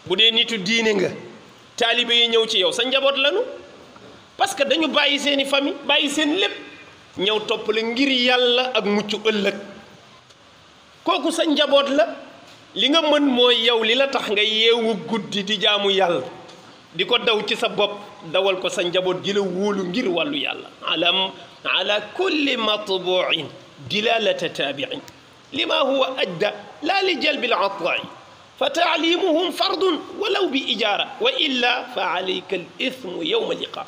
bu dee nitu diine nga taalibe yi ñëw ci yow sa njaboot lanu parce que dañu bàyyi seeni famille bàyyi seen lépp ñëw topp la ngir yàlla ak mucc ëllëg kooku sa njaboot la li nga mën mooy yow li la tax nga yeewu guddi di jaamu yàlla di ko daw ci sa bopp dawal ko sa njaboot gi la wóolu ngir wàllu yàlla ala kulli matbuin dilalata taabiin lima huwa ajda la li jalbi al-atai fa taalimuhum fardun walaw bi ijaara wa illa fa alayka al ithmu yawma liqa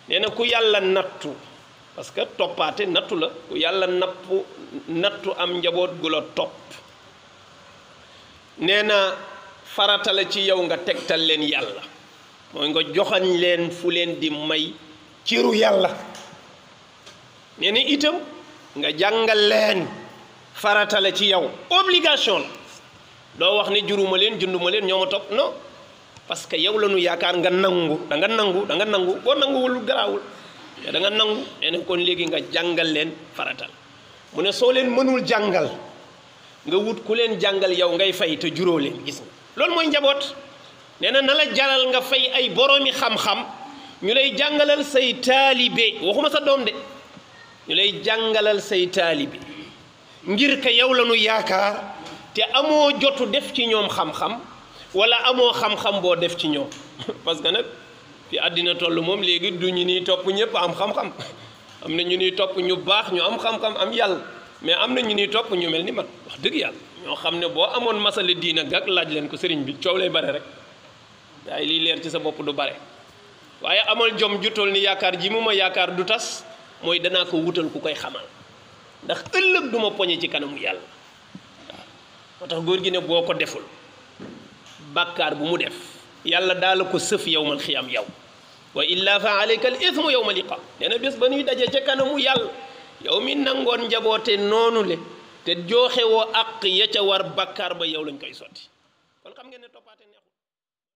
nee na ku yàlla nattu parce que toppaate nattu la ku yàlla nattu am njaboot gu la topp nee na farata la ci yow nga tegtal leen yàlla mooy nga joxañ leen fu leen di may ciru yàlla nee na itam nga jàngal leen farata la ci yow obligation la doo wax ne juruma leen junduma leen ñoo ma topp non parce que yow la ñu yaakaar nga nangu da nga nangu boo nanguwul garaawul te da nga nangu nee na kon léegi nga jàngal leen faratal mu ne soo leen mënul jàngal nga wut ku leen jàngal yow ngay fay te juróo leen gis nga loolu mooy njaboot nee na la jaral nga fay ay boroomi xam-xam ñu lay jàngalal say taalibe waxuma sa doom de ñu lay jàngalal say taalibe ngir ka yow la ñu yaakaar te amoo jotu def ci ñoom xam-xam wala amoo xam-xam boo def ci ñoom parce que nag fi àddina toll moom léegi du ñu ni topp ñëpp am xam-xam am na ñu ni topp ñu baax ñu am xam-xam am yàlla mais am na ñu ni topp ñu mel ni man wax dëgg yàlla ñoo xam ne boo amoon masala diina gag laaj leen ko sëriñ bi coow lay bare rek waaye lii leer ci sa bopp du bare waaye amal jom ju toll ni yaakaar ji mu ma yaakaar du tas mooy danaa ko wutal ku koy xamal ndax ëllëg du ma poñe ci kanamu yàlla waaw moo tax góor gi ne boo ko deful bàkkaar bu mu def yàlla daala ko sëf yowmal xiyam yow wa illa fa alayka al ithmu yowma liqa nee na bés ba ñuy daje ca kanamu yàlla yow mi nangoon njaboote noonu le te jooxe woo àq ya ca war bàkkaar ba yow lañ koy sotti kon xam ngeen ne toppaate